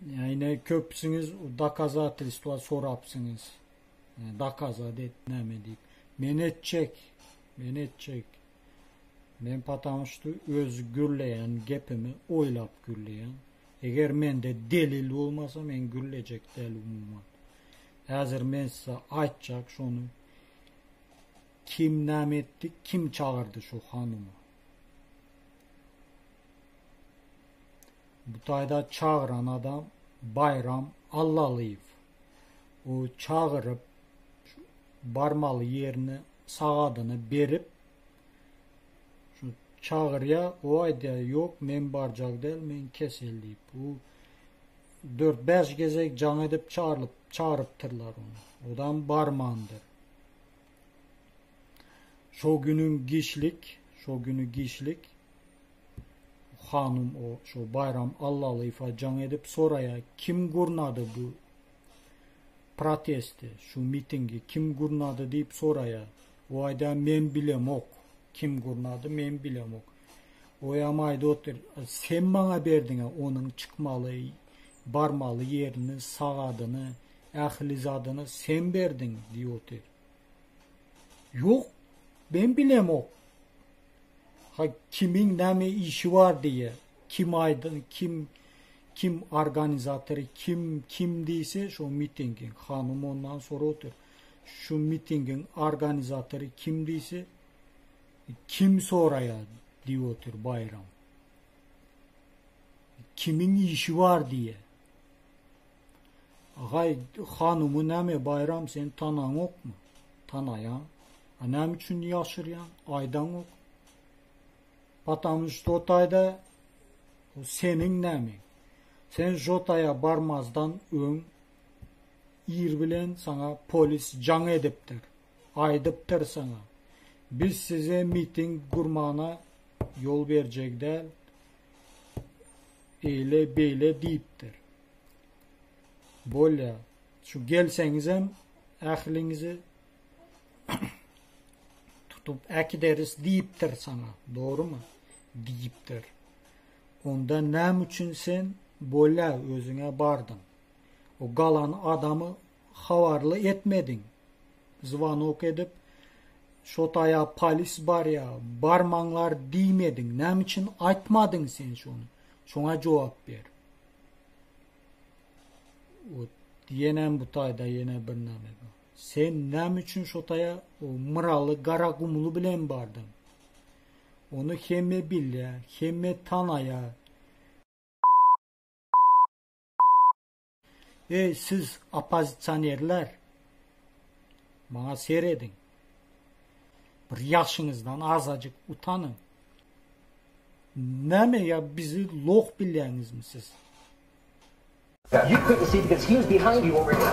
Ine köpüsiňiz dokazatelstwa sorapsyňyz. Dokazat et näme diýip. Men etjek. Men etjek. Men потому что öz gürleýän gepimi oýlap gürleýän. Eger mende delil bolmasa men gürlejek däl umuman. Häzir men size aýtjak şony. Kim näme etdi, kim çagyrdy şu hanymy? Bu taýda çagyran adam Baýram Allalyýew. O çagyryp barmaly ýerini, sagadyny berip şu çagyrýa, o aýdýar, ýok men barjak däl, men kesel diýip. Bu 4-5 gezek jaň edip çagyryp, çagyrypdyrlar ony. Odam barmandyr. Şo günüň giçlik, şo günü giçlik hanum o şo Baýram Allalyýewe jaň edip soraýar, kim gurnady bu protesti, şu mitingi kim gurnady diýip soraýar. O aýdýar, men bilemok, kim gurnady men bilemok. Oýam aýdyp otyr, sen maňa berdiň-ä onuň çykmaly, barmaly ýerini, sagadyny, ähli zadyny sen berdiň diýip otyr. Ýok, men bilemok. Ha kimiň näme işi bar diýýär. Kim aýdyn, kim kim organizatory, kim kim diýse şo mitingiň. Hanym ondan sorap otyr. Şu mitingiň organizatory kim diýse, kim soraýar diýip otyr Baýram. Kimiň işi bar diýýär. Haý, hanymy näme Baýram sen tanaňokmy? Tanaýaň. A näme üçin ýaşyrýaň? Aýdaňok. Потому что taýda seniň näme? Sen şo taýa barmazdan öň ir bilen saňa polis jaň edipdir. Aýdypdyr saňa. Biz size miting gurmana ýol berjek däl. Eýle beýle diýipdir. Bolýa. Şu gelseňizem ähliňizi tutup äkideris diýipdir saňa. Dogrumy? Diýipdir. Onda näme üçin sen bolýa özüňe bardyň? O galan adamy habarly etmediň. Zwanok edip şo taýa polis barýa, barmaňlar diýmediň. Näme üçin aýtmadyň sen şony? Şoňa jogap ber. Ýenem bu taýda ýene bir näme bar. Sen näme üçin şo taýa Myraly Garagumly bilen bardyň? Ony hemme bilýä, hemme tanaýa. Eý siz oppozisionerler! Maňa serediň. Bir ýaşyňyzdan azajyk utanyň. Näme ýa bizi loh bilýäňizmi siz? You couldn't see because he was behind you over here.